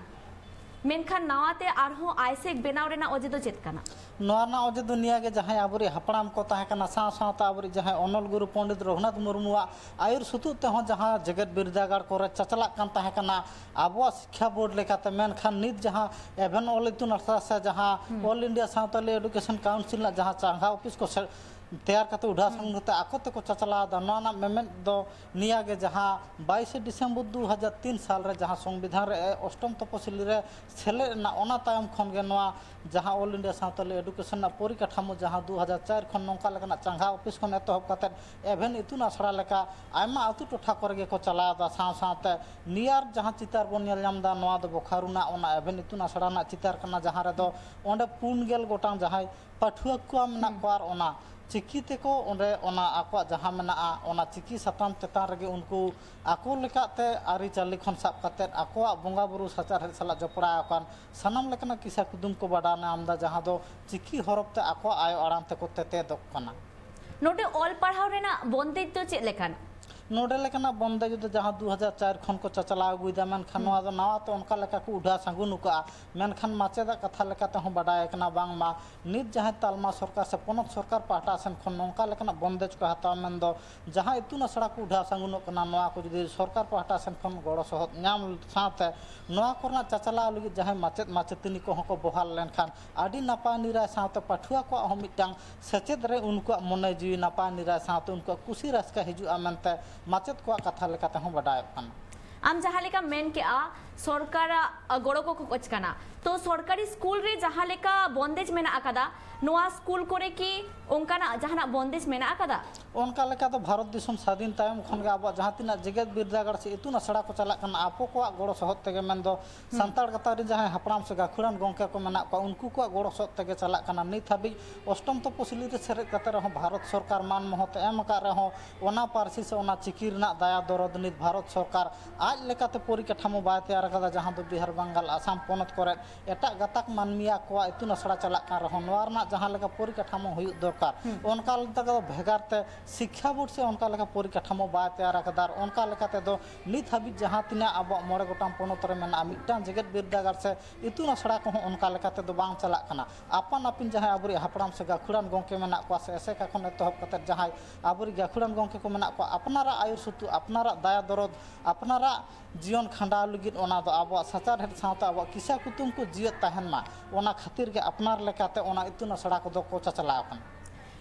ᱢᱮᱱᱠᱷᱟᱱ ᱱᱟᱣᱟ ᱛᱮ ᱟᱨᱦᱚᱸ ᱟᱭᱥᱮᱠ ᱵᱮᱱᱟᱣ ᱨᱮᱱᱟᱜ ᱚᱡᱮ ᱫᱚ ᱪᱮᱫ ᱠᱟᱱᱟ? ᱱᱚᱣᱟ ᱨᱮᱱᱟᱜ ᱚᱡᱮ ᱫᱚ ᱱᱤᱭᱟᱹ ᱜᱮ, ᱡᱟᱦᱟᱸᱭ ᱟᱵᱚᱨᱤᱡ ᱦᱟᱯᱲᱟᱢ ᱠᱚ ᱛᱟᱦᱮᱸ ᱠᱟᱱᱟ, ᱥᱟᱶ ᱥᱟᱶᱛᱮ ᱟᱵᱚᱨᱤᱡ ᱡᱟᱦᱟᱸᱭ ᱚᱱᱚᱞ ᱜᱩᱨᱩ ᱯᱚᱱᱰᱤᱛ ᱨᱚᱜᱷᱩᱱᱟᱛᱷ ᱢᱩᱨᱢᱩᱣᱟᱜ ᱟᱹᱭᱩᱨ ᱥᱩᱛᱩᱜ ᱛᱮᱦᱚᱸ ᱡᱟᱦᱟᱸ ᱡᱮᱜᱮᱛ ᱵᱤᱨᱫᱟᱹᱜᱟᱲ ᱠᱚᱨᱮ ᱪᱟᱪᱞᱟᱜ ᱠᱟᱱ ᱛᱟᱦᱮᱸ ᱠᱟᱱᱟ ᱟᱵᱚᱣᱟᱜ ᱥᱤᱠᱠᱷᱟ ᱵᱳᱨᱰ ᱞᱮᱠᱟᱛᱮ, ᱢᱮᱱᱠᱷᱟᱱ ᱱᱤᱛ ᱡᱟᱦᱟᱸ ᱮᱵᱷᱮᱱ ᱚᱞ ᱤᱛᱩᱱ ᱟᱥᱲᱟ ᱥᱮ ᱡᱟᱦᱟᱸ all India Santali education council ᱨᱮᱱᱟᱜ ᱡᱟᱦᱟᱸ ᱪᱟᱸᱜᱟ ᱚᱯᱷᱤᱥ ᱠᱚ ᱥᱮ-, ᱛᱮᱭᱟᱨ ᱠᱟᱛᱮ ᱩᱰᱷᱟ ᱥᱟᱹᱜᱩᱱ ᱠᱟᱛᱮ ᱟᱠᱚ ᱛᱮᱠᱚ ᱪᱟᱪᱞᱟᱣ ᱮᱫᱟ, ᱱᱚᱣᱟ ᱨᱮᱱᱟᱜ ᱢᱮᱢᱮᱱ ᱫᱚ ᱱᱤᱭᱟᱹ ᱜᱮ, ᱡᱟᱦᱟᱸ ᱵᱟᱭᱤᱥᱮ ᱰᱤᱥᱮᱢᱵᱚᱨ ᱫᱩ ᱦᱟᱡᱟᱨ ᱛᱤᱱ ᱥᱟᱞ ᱨᱮ ᱡᱟᱦᱟᱸ ᱥᱚᱝᱵᱤᱫᱷᱟᱱ ᱨᱮ ᱚᱥᱴᱚᱢ ᱛᱚᱯᱚᱥᱤᱞᱤ ᱨᱮ ᱥᱮᱞᱮᱫ ᱮᱱᱟ, ᱚᱱᱟ ᱛᱟᱭᱚᱢ ᱠᱷᱚᱱ ᱜᱮ ᱱᱚᱣᱟ ᱡᱟᱦᱟᱸ ᱚᱞ ᱤᱱᱰᱤᱭᱟ ᱥᱟᱶᱛᱟᱞᱤ ᱮᱰᱩᱠᱮᱥᱚᱱ ᱨᱮᱱᱟᱜ ᱯᱚᱨᱤᱠᱟᱴᱷᱟᱢᱳ ᱡᱟᱦᱟᱸ ᱫᱩ ᱦᱟᱡᱟᱨ ᱪᱟᱨ ᱠᱷᱚᱱ ᱱᱚᱝᱠᱟ ᱞᱮᱠᱟᱱᱟᱜ ᱪᱟᱸᱜᱟ ᱚᱯᱷᱤᱥ ᱠᱷᱚᱱ ᱮᱛᱚᱦᱚᱵ ᱠᱟᱛᱮ ᱮᱵᱷᱮᱱ ᱤᱛᱩᱱ ᱟᱥᱲᱟ ᱞᱮᱠᱟ ᱟᱭᱢᱟ ᱟᱹᱛᱩ ᱴᱚᱴᱷᱟ ᱠᱚᱨᱮ ᱜᱮᱠᱚ ᱪᱟᱞᱟᱣ ᱮᱫᱟ᱾ ᱥᱟᱶ ᱥᱟᱶᱛᱮ ᱱᱤᱭᱟᱨ ᱡᱟᱦᱟᱸ ᱪᱤᱛᱟᱨ ᱵᱚᱱ ᱧᱮᱞ ᱧᱟᱢ ᱮᱫᱟ, ᱱᱚᱣᱟ ᱫᱚ ᱵᱳᱠᱟᱨᱳ ᱨᱮᱱᱟᱜ ᱚᱱᱟ ᱮᱵᱷᱮᱱ ᱤᱛᱩᱱ ᱟᱥᱲᱟ ᱨᱮᱱᱟᱜ ᱪᱤᱛᱟᱨ ᱠᱟᱱᱟ, ᱡᱟᱦᱟᱸ ᱨᱮᱫᱚ ᱚᱸᱰᱮ ᱯᱩᱱ ᱜᱮᱞ ᱜᱚᱴᱟᱝ ᱡᱟᱦᱟᱸᱭ ᱯᱟᱹᱴᱷᱩᱣᱟᱹ ᱠᱚ ᱢᱮᱱᱟᱜ ᱠᱚᱣᱟ, ᱟᱨ ᱚᱱᱟ ᱪᱤᱠᱤ ᱛᱮᱠᱚ ᱚᱸᱰᱮ ᱚᱱᱟ ᱟᱠᱚᱣᱟᱜ ᱡᱟᱦᱟᱸ ᱢᱮᱱᱟᱜᱼᱟ, ᱚᱱᱟ ᱪᱤᱠᱤ ᱥᱟᱛᱟᱢ ᱪᱮᱛᱟᱱ ᱨᱮᱜᱮ ᱩᱱᱠᱩ ᱟᱠᱚ ᱞᱮᱠᱟᱛᱮ ᱟᱹᱨᱤᱪᱟᱹᱞᱤ ᱠᱷᱚᱱ ᱥᱟᱵ ᱠᱟᱛᱮᱫ ᱟᱠᱚᱣᱟᱜ ᱵᱚᱸᱜᱟ ᱵᱩᱨᱩ ᱥᱟᱪᱟᱨᱦᱮᱫ ᱥᱟᱞᱟᱜ ᱡᱚᱯᱲᱟᱣ ᱟᱠᱟᱱ ᱥᱟᱱᱟᱢ ᱞᱮᱠᱟᱱᱟᱜ ᱠᱤᱥᱟ ᱠᱩᱫᱩᱢ ᱠᱚ ᱵᱟᱰᱟᱭ ᱧᱟᱢ ᱮᱫᱟ, ᱡᱟᱦᱟᱸ ᱫᱚ ᱪᱤᱠᱤ ᱦᱚᱨᱚᱯ ᱛᱮ ᱟᱠᱚᱣᱟᱜ ᱟᱭᱳ ᱟᱲᱟᱝ ᱛᱮᱠᱚ ᱛᱮᱛᱮᱫᱚᱜ ᱠᱟᱱᱟ᱾ ᱱᱚᱰᱮ ᱚᱞ ᱯᱟᱲᱦᱟᱣ ᱨᱮᱱᱟᱜ ᱵᱚᱱᱫᱮᱡ ᱫᱚ ᱪᱮᱫ ᱞᱮᱠᱟᱱᱟ? ᱱᱚᱰᱮ ᱞᱮᱠᱟᱱᱟᱜ ᱵᱚᱱᱫᱮᱡ ᱫᱚ ᱡᱟᱦᱟᱸ ᱫᱩ ᱦᱟᱡᱟᱨ ᱪᱟᱨ ᱠᱷᱚᱱ ᱠᱚ ᱪᱟᱪᱞᱟᱣ ᱟᱹᱜᱩᱭᱮᱫᱟ, ᱢᱮᱱᱠᱷᱟᱱ ᱱᱚᱣᱟ ᱫᱚ ᱱᱟᱣᱟ ᱛᱮ ᱚᱱᱠᱟ ᱞᱮᱠᱟ ᱠᱚ ᱩᱰᱷᱟ ᱥᱟᱹᱜᱩᱱ ᱟᱠᱟᱫᱼᱟ᱾ ᱢᱮᱱᱠᱷᱟᱱ ᱢᱟᱪᱮᱫᱟᱜ ᱠᱟᱛᱷᱟ ᱞᱮᱠᱟ ᱛᱮᱦᱚᱸ ᱵᱟᱰᱟᱭ ᱟᱠᱟᱱᱟ ᱵᱟᱝᱢᱟ ᱱᱤᱛ ᱡᱟᱦᱟᱸᱭ ᱛᱟᱞᱢᱟ ᱥᱚᱨᱠᱟᱨ ᱥᱮ ᱯᱚᱱᱚᱛ ᱥᱚᱨᱠᱟᱨ ᱯᱟᱦᱴᱟ ᱥᱮᱱ ᱠᱷᱚᱱ ᱱᱚᱝᱠᱟ ᱞᱮᱠᱟᱱᱟᱜ ᱵᱚᱱᱫᱮᱡ ᱠᱚ ᱦᱟᱛᱟᱣᱟ, ᱢᱮᱱᱫᱚ ᱡᱟᱦᱟᱸ ᱤᱛᱩᱱ ᱟᱥᱲᱟ ᱠᱚ ᱩᱰᱷᱟ ᱥᱟᱹᱜᱩᱱᱚᱜ ᱠᱟᱱᱟ, ᱱᱚᱣᱟ ᱠᱚ ᱡᱩᱫᱤ ᱥᱚᱨᱠᱟᱨ ᱯᱟᱦᱴᱟ ᱥᱮᱱ ᱠᱷᱚᱱ ᱜᱚᱲᱚ ᱥᱚᱦᱚᱫ ᱧᱟᱢ ᱥᱟᱶᱛᱮ ᱱᱚᱣᱟ ᱠᱚᱨᱮᱱᱟᱜ ᱪᱟᱪᱟᱞᱟᱣ ᱞᱟᱹᱜᱤᱫ ᱡᱟᱦᱟᱸᱭ ᱢᱟᱪᱮᱫ ᱢᱟᱪᱮᱛᱟᱹᱱᱤ ᱠᱚᱦᱚᱸ ᱠᱚ ᱵᱚᱦᱟᱞ ᱞᱮᱱᱠᱷᱟᱱ ᱟᱹᱰᱤ ᱱᱟᱯᱟᱭ ᱱᱤᱨᱟᱭ ᱥᱟᱶᱛᱮ ᱯᱟᱹᱴᱷᱩᱣᱟᱹ ᱠᱚᱣᱟᱜ ᱦᱚᱸ ᱢᱤᱫᱴᱟᱝ ᱥᱮᱪᱮᱫ ᱨᱮ ᱩᱱᱠᱩᱣᱟᱜ ᱢᱚᱱᱮ ᱡᱤᱣᱤ ᱱᱟᱯᱟᱭ ᱱᱤᱨᱟᱭ ᱥᱟᱶᱛᱮ ᱩᱱᱠᱩᱣᱟᱜ ᱠᱩᱥᱤ ᱨᱟᱹᱥᱠᱟᱹ ᱦᱤᱡᱩᱜᱼᱟ ᱢᱮᱱᱛᱮ ᱢᱟᱪᱮᱫ ᱠᱚᱣᱟᱜ ᱠᱟᱛᱷᱟ ᱞᱮᱠᱟ ᱛᱮᱦᱚᱸ ᱵᱟᱰᱟᱭᱚᱜ ᱠᱟᱱᱟ᱾ ᱟᱢ ᱡᱟᱦᱟᱸ ᱞᱮᱠᱟᱢ ᱢᱮᱱ ᱠᱮᱜᱼᱟ, ᱥᱚᱨᱠᱟᱨᱟᱜ ᱜᱚᱲᱚ ᱠᱚ ᱠᱷᱚᱡᱽ ᱠᱟᱱᱟ, ᱛᱚ ᱥᱚᱨᱠᱟᱨᱤ ᱥᱠᱩᱞ ᱨᱮ ᱡᱟᱦᱟᱸ ᱞᱮᱠᱟ ᱵᱚᱱᱫᱮᱡ ᱢᱮᱱᱟᱜ ᱟᱠᱟᱫᱟ, ᱱᱚᱣᱟ ᱥᱠᱩᱞ ᱠᱚᱨᱮ ᱠᱤ ᱚᱱᱠᱟᱱᱟᱜ ᱡᱟᱦᱟᱱᱟᱜ ᱵᱚᱱᱫᱮᱡ ᱢᱮᱱᱟᱜ ᱟᱠᱟᱫᱟ? ᱚᱱᱠᱟ ᱞᱮᱠᱟ ᱫᱚ ᱵᱷᱟᱨᱚᱛ ᱫᱤᱥᱚᱢ ᱥᱟᱹᱫᱷᱤᱱ ᱛᱟᱭᱚᱢ ᱠᱷᱚᱱ ᱜᱮ ᱟᱵᱚᱣᱟᱜ ᱡᱟᱦᱟᱸ ᱛᱤᱱᱟᱹᱜ ᱡᱮᱜᱮᱛ ᱵᱤᱨᱫᱟᱹᱜᱟᱲ ᱥᱮ ᱤᱛᱩᱱ ᱟᱥᱲᱟ ᱠᱚ ᱪᱟᱞᱟᱜ ᱠᱟᱱᱟ, ᱟᱵᱚ ᱠᱚᱣᱟᱜ ᱜᱚᱲᱚ ᱥᱚᱦᱚᱫ ᱛᱮᱜᱮ, ᱢᱮᱱᱫᱚ ᱥᱟᱱᱛᱟᱲ ᱜᱟᱶᱛᱟ ᱨᱮ ᱡᱟᱦᱟᱸᱭ ᱦᱟᱯᱲᱟᱢ ᱥᱮ ᱜᱟᱹᱠᱷᱩᱲᱟᱱ ᱜᱚᱢᱠᱮ ᱠᱚ ᱢᱮᱱᱟᱜ ᱠᱚᱣᱟ, ᱩᱱᱠᱩ ᱠᱚᱣᱟᱜ ᱜᱚᱲᱚ ᱥᱚᱦᱚᱫ ᱛᱮᱜᱮ ᱪᱟᱞᱟᱜ ᱠᱟᱱᱟ᱾ ᱱᱤᱛ ᱦᱟᱹᱵᱤᱡ ᱚᱥᱴᱚᱢ ᱛᱚᱯᱚᱥᱤᱞᱤ ᱨᱮ ᱥᱮᱞᱮᱫ ᱠᱟᱛᱮ ᱨᱮᱦᱚᱸ ᱵᱷᱟᱨᱚᱛ ᱥᱚᱨᱠᱟᱨ ᱢᱟᱱ ᱢᱚᱦᱚᱛ ᱮ ᱮᱢ ᱟᱠᱟᱫ ᱨᱮᱦᱚᱸ ᱚᱱᱟ ᱯᱟᱹᱨᱥᱤ ᱥᱮ ᱚᱱᱟ ᱪᱤᱠᱤ ᱨᱮᱱᱟᱜ ᱫᱟᱭᱟ ᱫᱚᱨᱚᱫ ᱱᱤᱛ ᱵᱷᱟᱨᱚᱛ ᱥᱚᱨᱠᱟᱨ ᱟᱡ ᱞᱮᱠᱟᱛᱮ ᱯᱚᱨᱤᱠᱟᱴᱷᱟᱢᱳ ᱵᱟᱭ ᱛᱮᱭᱟᱨ ᱠᱟᱫᱟ, ᱡᱟᱦᱟᱸ ᱫᱚ ᱵᱤᱦᱟᱨ, ᱵᱟᱝᱜᱟᱞ, ᱟᱥᱟᱢ ᱯᱚᱱᱚᱛ ᱠᱚᱨᱮ ᱮᱴᱟᱜ ᱜᱟᱛᱟᱠ ᱢᱟᱹᱱᱢᱤᱭᱟᱜ ᱠᱚᱣᱟᱜ ᱤᱛᱩᱱ ᱟᱥᱲᱟ ᱪᱟᱞᱟᱜ ᱠᱟᱱ ᱨᱮᱦᱚᱸ, ᱱᱚᱣᱟ ᱨᱮᱱᱟᱜ ᱡᱟᱦᱟᱸ ᱞᱮᱠᱟ ᱯᱚᱨᱤᱠᱟᱴᱷᱟᱢᱳ ᱦᱩᱭᱩᱜ ᱫᱚᱨᱠᱟᱨ, ᱦᱩᱸ᱾ ᱚᱱᱠᱟ ᱞᱮᱠᱟ ᱫᱚ ᱵᱷᱮᱜᱟᱨ ᱛᱮ ᱥᱤᱠᱠᱷᱟ ᱵᱳᱨᱰ ᱥᱮ ᱚᱱᱠᱟ ᱞᱮᱠᱟ ᱯᱚᱨᱤᱠᱟᱴᱷᱟᱢᱳ ᱵᱟᱭ ᱛᱮᱭᱟᱨ ᱟᱠᱟᱫᱟ᱾ ᱟᱨ ᱚᱱᱠᱟ ᱞᱮᱠᱟ ᱛᱮᱫᱚ ᱱᱤᱛ ᱦᱟᱹᱵᱤᱡ ᱡᱟᱦᱟᱸ ᱛᱤᱱᱟᱹᱜ ᱟᱵᱚᱣᱟᱜ ᱢᱚᱬᱮ ᱜᱚᱴᱟᱝ ᱯᱚᱱᱚᱛ ᱨᱮ ᱢᱮᱱᱟᱜᱼᱟ, ᱢᱤᱫᱴᱟᱝ ᱡᱮᱜᱮᱛ ᱵᱤᱨᱫᱟᱹᱜᱟᱲ ᱥᱮ ᱤᱛᱩᱱ ᱟᱥᱲᱟ ᱠᱚᱦᱚᱸ ᱚᱱᱠᱟ ᱞᱮᱠᱟ ᱛᱮᱫᱚ ᱵᱟᱝ ᱪᱟᱞᱟᱜ ᱠᱟᱱᱟ᱾ ᱟᱯᱟᱱ ᱟᱹᱯᱤᱱ ᱡᱟᱦᱟᱸᱭ ᱟᱵᱚᱨᱤᱡ ᱦᱟᱯᱲᱟᱢ ᱥᱮ ᱜᱟᱹᱠᱷᱩᱲᱟᱱ ᱜᱚᱢᱠᱮ ᱢᱮᱱᱟᱜ ᱠᱚᱣᱟ, ᱥᱮ ᱮᱥᱮᱠᱟ ᱠᱷᱚᱱ ᱮᱛᱚᱦᱚᱵ ᱠᱟᱛᱮᱫ ᱡᱟᱦᱟᱸᱭ ᱟᱵᱚᱨᱤᱡ ᱜᱟᱹᱠᱷᱩᱲᱟᱱ ᱜᱚᱢᱠᱮ ᱠᱚ ᱢᱮᱱᱟᱜ ᱠᱚᱣᱟ, ᱟᱯᱱᱟᱨᱟᱜ ᱟᱹᱭᱩᱨ ᱥᱩᱛᱩᱜ, ᱟᱯᱱᱟᱨᱟᱜ ᱫᱟᱭᱟ ᱫᱚᱨᱚᱫ, ᱟᱯᱱᱟᱨᱟᱜ ᱡᱤᱭᱚᱱ ᱠᱷᱟᱸᱰᱟᱣ ᱞᱟᱹᱜᱤᱫ, ᱚᱱᱟ ᱫᱚ ᱟᱵᱚᱣᱟᱜ ᱥᱟᱪᱟᱨᱦᱮᱫ ᱥᱟᱶᱛᱮ ᱟᱵᱚᱣᱟᱜ ᱠᱤᱥᱟ ᱠᱩᱛᱩᱢ ᱠᱚ ᱡᱤᱣᱮᱫ ᱛᱟᱦᱮᱱ ᱢᱟ, ᱚᱱᱟ ᱠᱷᱟᱹᱛᱤᱨ ᱜᱮ ᱟᱯᱱᱟᱨ ᱞᱮᱠᱟᱛᱮ ᱚᱱᱟ ᱤᱛᱩᱱ ᱟᱥᱲᱟ ᱠᱚᱫᱚ ᱠᱚ ᱪᱟᱪᱞᱟᱣ ᱟᱠᱟᱱᱟ᱾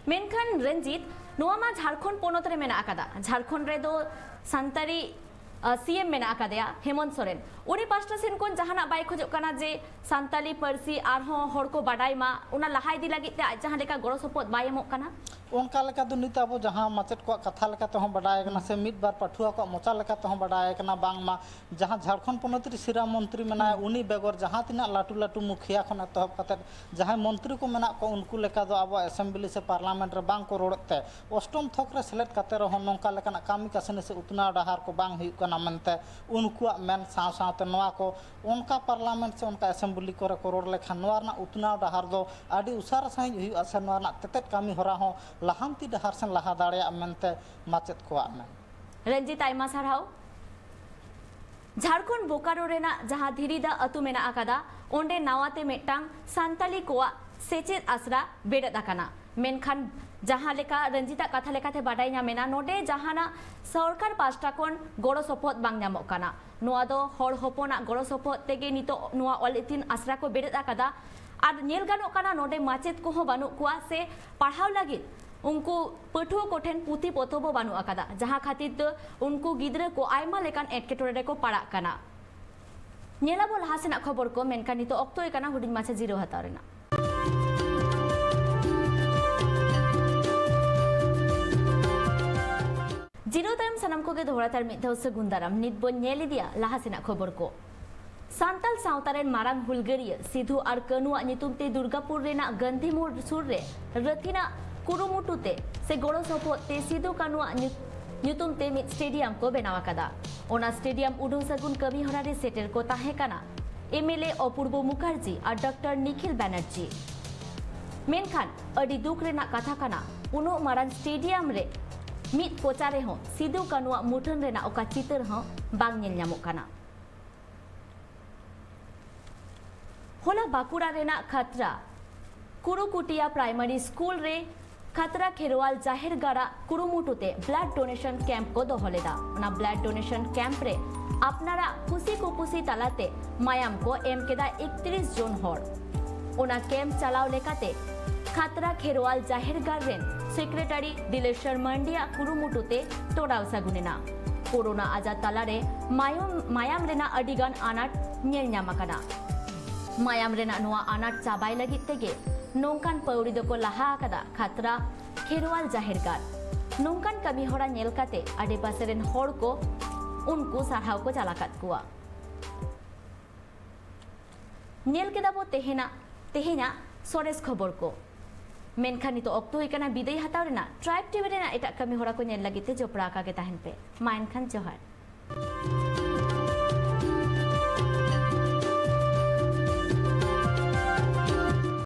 ᱢᱮᱱᱠᱷᱟᱱ ᱨᱚᱧᱡᱤᱛ, ᱱᱚᱣᱟ ᱢᱟ ᱡᱷᱟᱲᱠᱷᱚᱸᱰ ᱯᱚᱱᱚᱛ ᱨᱮ ᱢᱮᱱᱟᱜ ᱟᱠᱟᱫᱟ᱾ ᱡᱷᱟᱲᱠᱷᱚᱸᱰ ᱨᱮᱫᱚ ᱥᱟᱱᱛᱟᱲᱤ, ᱟ, ᱥᱤ ᱮᱢ ᱢᱮᱱᱟᱜ ᱟᱠᱟᱫᱮᱭᱟ, ᱦᱮᱢᱚᱱᱛ ᱥᱚᱨᱮᱱ᱾ ᱩᱱᱤ ᱯᱟᱥᱴᱟ ᱥᱮᱱ ᱠᱷᱚᱱ ᱡᱟᱦᱟᱱᱟᱜ ᱵᱟᱭ ᱠᱷᱚᱡᱚᱜ ᱠᱟᱱᱟ ᱡᱮ ᱥᱟᱱᱛᱟᱲᱤ ᱯᱟᱹᱨᱥᱤ ᱟᱨᱦᱚᱸ ᱦᱚᱲ ᱠᱚ ᱵᱟᱰᱟᱭ ᱢᱟ, ᱚᱱᱟ ᱞᱟᱦᱟ ᱤᱫᱤ ᱞᱟᱹᱜᱤᱫ ᱛᱮ ᱟᱡ ᱡᱟᱦᱟᱸ ᱞᱮᱠᱟ ᱜᱚᱲᱚ ᱥᱚᱯᱚᱦᱚᱫ ᱵᱟᱭ ᱮᱢᱚᱜ ᱠᱟᱱᱟ? ᱚᱱᱠᱟ ᱞᱮᱠᱟ ᱫᱚ ᱱᱤᱛ ᱟᱵᱚ ᱡᱟᱦᱟᱸ ᱢᱟᱪᱮᱫ ᱠᱚᱣᱟᱜ ᱠᱟᱛᱷᱟ ᱞᱮᱠᱟ ᱛᱮᱦᱚᱸ ᱵᱟᱰᱟᱭ ᱟᱠᱟᱱᱟ, ᱥᱮ ᱢᱤᱫ ᱵᱟᱨ ᱯᱟᱹᱴᱷᱩᱣᱟᱹ ᱠᱚᱣᱟᱜ ᱢᱚᱪᱟ ᱞᱮᱠᱟ ᱛᱮᱦᱚᱸ ᱵᱟᱰᱟᱭ ᱟᱠᱟᱱᱟ, ᱵᱟᱝᱢᱟ ᱡᱟᱦᱟᱸ ᱡᱷᱟᱲᱠᱷᱚᱸᱰ ᱯᱚᱱᱚᱛ ᱨᱮ ᱥᱤᱨᱟ ᱢᱚᱱᱛᱨᱤ ᱢᱮᱱᱟᱭᱟ, ᱦᱩᱸ᱾ ᱩᱱᱤ ᱵᱮᱜᱚᱨ ᱡᱟᱦᱟᱸ ᱛᱤᱱᱟᱹᱜ ᱞᱟᱹᱴᱩ ᱞᱟᱹᱴᱩ ᱢᱩᱠᱷᱤᱭᱟᱹ ᱠᱷᱚᱱ ᱮᱛᱚᱦᱚᱵ ᱠᱟᱛᱮᱫ ᱡᱟᱦᱟᱸᱭ ᱢᱚᱱᱛᱨᱤ ᱠᱚ ᱢᱮᱱᱟᱜ ᱠᱚᱣᱟ, ᱩᱱᱠᱩ ᱞᱮᱠᱟ ᱫᱚ ᱟᱵᱚᱣᱟᱜ ᱮᱥᱮᱢᱵᱞᱤ ᱥᱮ ᱯᱟᱨᱞᱟᱢᱮᱱᱴ ᱨᱮ ᱵᱟᱝ ᱠᱚ ᱨᱚᱲᱮᱫ ᱛᱮ, ᱚᱥᱴᱚᱢ ᱛᱷᱚᱠ ᱨᱮ ᱥᱮᱞᱮᱫ ᱠᱟᱛᱮ ᱨᱮᱦᱚᱸ ᱱᱚᱝᱠᱟ ᱞᱮᱠᱟᱱᱟᱜ ᱠᱟᱹᱢᱤ ᱠᱟᱹᱥᱱᱤ ᱥᱮ ᱩᱛᱱᱟᱹᱣ ᱰᱟᱦᱟᱨ ᱠᱚ ᱵᱟᱝ ᱦᱩᱭᱩᱜ ᱠᱟᱱᱟ ᱢᱮᱱᱛᱮ ᱩᱱᱠᱩᱣᱟᱜ ᱢᱮᱱ ᱥᱟᱶ ᱥᱟᱶᱛᱮ ᱱᱚᱣᱟ ᱠᱚ ᱚᱱᱠᱟ ᱯᱟᱨᱞᱟᱢᱮᱱᱴ ᱥᱮ ᱚᱱᱠᱟ ᱮᱥᱮᱢᱵᱞᱤ ᱠᱚᱨᱮ ᱠᱚ ᱨᱚᱲ ᱞᱮᱠᱷᱟᱱ ᱱᱚᱣᱟ ᱨᱮᱱᱟᱜ ᱩᱛᱱᱟᱹᱣ ᱰᱟᱦᱟᱨ ᱫᱚ ᱟᱹᱰᱤ ᱩᱥᱟᱹᱨᱟ ᱥᱟᱺᱦᱤᱡ ᱦᱩᱭᱩᱜᱼᱟ, ᱥᱮ ᱱᱚᱣᱟ ᱨᱮᱱᱟᱜ ᱛᱮᱛᱮᱫ ᱠᱟᱹᱢᱤ ᱦᱚᱨᱟ ᱦᱚᱸ ᱞᱟᱦᱟᱱᱛᱤ ᱰᱟᱦᱟᱨ ᱥᱮᱱ ᱞᱟᱦᱟ ᱫᱟᱲᱮᱭᱟᱜᱼᱟ ᱢᱮᱱᱛᱮ ᱢᱟᱪᱮᱫ ᱠᱚᱣᱟᱜ ᱢᱮᱱ᱾ ᱨᱚᱧᱡᱤᱛ, ᱟᱭᱢᱟ ᱥᱟᱨᱦᱟᱣ᱾ ᱡᱷᱟᱲᱠᱷᱚᱸᱰ ᱵᱳᱠᱟᱨᱳ ᱨᱮᱱᱟᱜ ᱡᱟᱦᱟᱸ ᱫᱷᱤᱨᱤᱫᱟ ᱟᱹᱛᱩ ᱢᱮᱱᱟᱜ ᱟᱠᱟᱫᱟ, ᱚᱸᱰᱮ ᱱᱟᱣᱟ ᱛᱮ ᱢᱤᱫᱴᱟᱝ ᱥᱟᱱᱛᱟᱞᱤ ᱠᱚᱣᱟᱜ ᱥᱮᱪᱮᱫ ᱟᱥᱲᱟ ᱵᱮᱨᱮᱫ ᱟᱠᱟᱱᱟ᱾ ᱢᱮᱱᱠᱷᱟᱱ ᱡᱟᱦᱟᱸ ᱞᱮᱠᱟ ᱨᱚᱧᱡᱤᱛᱟᱜ ᱠᱟᱛᱷᱟ ᱞᱮᱠᱟᱛᱮ ᱵᱟᱰᱟᱭ ᱧᱟᱢᱮᱱᱟ, ᱱᱚᱰᱮ ᱡᱟᱦᱟᱱᱟᱜ ᱥᱚᱨᱠᱟᱨ ᱯᱟᱥᱴᱟ ᱠᱷᱚᱱ ᱜᱚᱲᱚ ᱥᱚᱯᱚᱦᱚᱫ ᱵᱟᱝ ᱧᱟᱢᱚᱜ ᱠᱟᱱᱟ᱾ ᱱᱚᱣᱟ ᱫᱚ ᱦᱚᱲ ᱦᱚᱯᱚᱱᱟᱜ ᱜᱚᱲᱚ ᱥᱚᱯᱚᱦᱚᱫ ᱛᱮᱜᱮ ᱱᱤᱛᱚᱜ ᱱᱚᱣᱟ ᱚᱞ ᱤᱛᱩᱱ ᱟᱥᱲᱟ ᱠᱚ ᱵᱮᱨᱮᱫ ᱟᱠᱟᱫᱟ᱾ ᱟᱨ ᱧᱮᱞ ᱜᱟᱱᱚᱜ ᱠᱟᱱᱟ, ᱱᱚᱰᱮ ᱢᱟᱪᱮᱫ ᱠᱚᱦᱚᱸ ᱵᱟᱹᱱᱩᱜ ᱠᱚᱣᱟ ᱥᱮ ᱯᱟᱲᱦᱟᱣ ᱞᱟᱹᱜᱤᱫ ᱩᱱᱠᱩ ᱯᱟᱹᱴᱷᱩᱣᱟᱹ ᱠᱚᱴᱷᱮᱱ ᱯᱩᱛᱷᱤ ᱯᱚᱛᱚᱵ ᱦᱚᱸ ᱵᱟᱹᱱᱩᱜ ᱟᱠᱟᱫᱟ, ᱡᱟᱦᱟᱸ ᱠᱷᱟᱹᱛᱤᱨ ᱛᱮ ᱩᱱᱠᱩ ᱜᱤᱫᱽᱨᱟᱹ ᱠᱚ ᱟᱭᱢᱟ ᱞᱮᱠᱟᱱ ᱮᱴᱠᱮᱴᱚᱬᱮ ᱨᱮᱠᱚ ᱯᱟᱲᱟᱜ ᱠᱟᱱᱟ᱾ ᱧᱮᱞᱟᱵᱚ ᱞᱟᱦᱟ ᱥᱮᱱᱟᱜ ᱠᱷᱚᱵᱚᱨ ᱠᱚ, ᱢᱮᱱᱠᱷᱟᱱ ᱱᱤᱛᱚᱜ ᱚᱠᱛᱚ ᱦᱩᱭ ᱠᱟᱱᱟ ᱦᱩᱰᱤᱧ ᱢᱟᱪᱷᱟ ᱡᱤᱨᱟᱹᱣ ᱦᱟᱛᱟᱣ ᱨᱮᱱᱟᱜ᱾ ᱡᱤᱨᱟᱹᱣ ᱛᱟᱭᱚᱢ ᱥᱟᱱᱟᱢ ᱠᱚᱜᱮ ᱫᱚᱦᱲᱟ ᱛᱮ ᱟᱨ ᱢᱤᱫ ᱫᱷᱟᱣ ᱥᱟᱹᱜᱩᱱ ᱫᱟᱨᱟᱢ᱾ ᱱᱤᱛ ᱵᱚᱱ ᱧᱮᱞ ᱤᱫᱤᱭᱟ ᱞᱟᱦᱟ ᱥᱮᱱᱟᱜ ᱠᱷᱚᱵᱚᱨ ᱠᱚ᱾ ᱥᱟᱱᱛᱟᱞ ᱥᱟᱶᱛᱟ ᱨᱮᱱ ᱢᱟᱨᱟᱝ ᱦᱩᱞᱜᱟᱹᱨᱤᱭᱟᱹ ᱥᱤᱫᱷᱩ ᱟᱨ ᱠᱟᱹᱱᱩᱣᱟᱜ ᱧᱩᱛᱩᱢ ᱛᱮ ᱫᱩᱨᱜᱟᱯᱩᱨ ᱨᱮᱱᱟᱜ ᱜᱟᱱᱫᱷᱤ ᱢᱳᱲ ᱥᱩᱨ ᱨᱮ ᱨᱟᱹᱛᱷᱤᱱᱟᱜ ᱠᱩᱨᱩᱢᱩᱴᱩ ᱛᱮ ᱥᱮ ᱜᱚᱲᱚ ᱥᱚᱯᱚᱦᱚᱫ ᱛᱮ ᱥᱤᱫᱷᱩ ᱠᱟᱹᱱᱩᱣᱟᱜ ᱧᱩ-, ᱧᱩᱛᱩᱢ ᱛᱮ ᱢᱤᱫ ᱥᱴᱮᱰᱤᱭᱟᱢ ᱠᱚ ᱵᱮᱱᱟᱣ ᱟᱠᱟᱫᱟ᱾ ᱚᱱᱟ ᱥᱴᱮᱰᱤᱭᱟᱢ ᱩᱰᱷᱟᱹᱣ ᱥᱟᱹᱜᱩᱱ ᱠᱟᱹᱢᱤ ᱦᱚᱨᱟ ᱨᱮ ᱥᱮᱴᱮᱨ ᱠᱚ ᱛᱟᱦᱮᱸ ᱠᱟᱱᱟ M L A Apurba Mukherjee ᱟᱨ ᱰᱚᱠᱴᱚᱨ ᱱᱤᱠᱷᱤᱞ ᱵᱟᱱᱟᱨᱡᱤ᱾ ᱢᱮᱱᱠᱷᱟᱱ ᱟᱹᱰᱤ ᱫᱩᱠ ᱨᱮᱱᱟᱜ ᱠᱟᱛᱷᱟ ᱠᱟᱱᱟ, ᱩᱱᱟᱹᱜ ᱢᱟᱨᱟᱝ ᱥᱴᱮᱰᱤᱭᱟᱢ ᱨᱮ ᱢᱤᱫ ᱠᱚᱪᱟ ᱨᱮᱦᱚᱸ ᱥᱤᱫᱩ ᱠᱟᱹᱱᱩᱣᱟᱜ ᱢᱩᱴᱷᱟᱹᱱ ᱨᱮᱱᱟᱜ ᱚᱠᱟ ᱪᱤᱛᱟᱹᱨ ᱦᱚᱸ ᱵᱟᱝ ᱧᱮᱞ ᱧᱟᱢᱚᱜ ᱠᱟᱱᱟ᱾ ᱦᱚᱞᱟ ᱵᱟᱸᱠᱩᱲᱟ ᱨᱮᱱᱟᱜ ᱠᱷᱟᱛᱨᱟ ᱠᱩᱨᱩᱠᱩᱴᱤᱭᱟ ᱯᱨᱟᱭᱢᱟᱨᱤ ᱥᱠᱩᱞ ᱨᱮ ᱠᱷᱟᱛᱨᱟ ᱠᱷᱮᱨᱣᱟᱞ ᱡᱟᱦᱮᱨ ᱜᱟᱲᱟᱜ ᱠᱩᱨᱩᱢᱩᱴᱩ ᱛᱮ ᱵᱞᱟᱰ ᱰᱳᱱᱮᱥᱚᱱ ᱠᱮᱢᱯ ᱠᱚ ᱫᱚᱦᱚ ᱞᱮᱫᱟ᱾ ᱚᱱᱟ ᱵᱞᱟᱰ ᱰᱳᱱᱮᱥᱚᱱ ᱠᱮᱢᱯ ᱨᱮ ᱟᱯᱱᱟᱨᱟᱜ ᱠᱩᱥᱤ ᱠᱩᱯᱩᱥᱤ ᱛᱟᱞᱟᱛᱮ ᱢᱟᱭᱟᱢ ᱠᱚ ᱮᱢ ᱠᱮᱫᱟ ᱮᱠᱛᱨᱤᱥ ᱡᱚᱱ ᱦᱚᱲ᱾ ᱚᱱᱟ ᱠᱮᱢᱯ ᱪᱟᱞᱟᱣ ᱞᱮᱠᱟᱛᱮ ᱠᱷᱟᱛᱨᱟ ᱠᱷᱮᱨᱣᱟᱞ ᱡᱟᱦᱮᱨ ᱜᱟᱲ ᱨᱮᱱ ᱥᱮᱠᱨᱮᱴᱟᱨᱤ ᱫᱤᱞᱮᱥᱚᱨ ᱢᱟᱱᱰᱤᱭᱟᱜ ᱠᱩᱨᱩᱢᱩᱴᱩ ᱛᱮ ᱛᱚᱨᱟᱣ ᱥᱟᱹᱜᱩᱱ ᱮᱱᱟ᱾ ᱠᱳᱨᱳᱱᱟ ᱟᱡᱟᱨ ᱛᱟᱞᱟᱨᱮ ᱢᱟᱭᱟᱢ, ᱢᱟᱭᱟᱢ ᱨᱮᱱᱟᱜ ᱟᱹᱰᱤ ᱜᱟᱱ ᱟᱱᱟᱴ ᱧᱮᱞ ᱧᱟᱢ ᱟᱠᱟᱱᱟ᱾ ᱢᱟᱭᱟᱢ ᱨᱮᱱᱟᱜ ᱱᱚᱣᱟ ᱟᱱᱟᱴ ᱪᱟᱵᱟᱭ ᱞᱟᱹᱜᱤᱫ ᱛᱮᱜᱮ ᱱᱚᱝᱠᱟᱱ ᱯᱟᱹᱣᱲᱤ ᱫᱚᱠᱚ ᱞᱟᱦᱟ ᱟᱠᱟᱫᱟ ᱠᱷᱟᱛᱨᱟ ᱠᱷᱮᱨᱣᱟᱞ ᱡᱟᱦᱮᱨ ᱜᱟᱲ᱾ ᱱᱚᱝᱠᱟᱱ ᱠᱟᱹᱢᱤ ᱦᱚᱨᱟ ᱧᱮᱞ ᱠᱟᱛᱮ ᱟᱰᱮᱯᱟᱥᱮ ᱨᱮᱱ ᱦᱚᱲ ᱠᱚ ᱩᱱᱠᱩ ᱥᱟᱨᱦᱟᱣ ᱠᱚ ᱪᱟᱞ ᱟᱠᱟᱫ ᱠᱚᱣᱟ᱾ ᱧᱮᱞ ᱠᱮᱫᱟ ᱵᱚ ᱛᱮᱦᱮᱧᱟᱜ, ᱛᱮᱦᱮᱧᱟᱜ ᱥᱚᱨᱮᱥ ᱠᱷᱚᱵᱚᱨ ᱠᱚ᱾ ᱢᱮᱱᱠᱷᱟᱱ ᱱᱤᱛᱚᱜ ᱚᱠᱛᱚ ᱦᱩᱭ ᱠᱟᱱᱟ ᱵᱤᱫᱟᱹᱭ ᱦᱟᱛᱟᱣ ᱨᱮᱱᱟᱜ᱾ ᱴᱨᱟᱭᱤᱵᱽ ᱴᱤᱵᱷᱤ ᱨᱮᱱᱟᱜ ᱮᱴᱟᱜ ᱠᱟᱹᱢᱤ ᱦᱚᱨᱟ ᱠᱚ ᱧᱮᱞ ᱞᱟᱹᱜᱤᱫ ᱛᱮ ᱡᱚᱯᱲᱟᱣ ᱟᱠᱟ ᱜᱮ ᱛᱟᱦᱮᱱ ᱯᱮ᱾ ᱢᱟ ᱮᱱᱠᱷᱟᱱ ᱡᱚᱦᱟᱨ᱾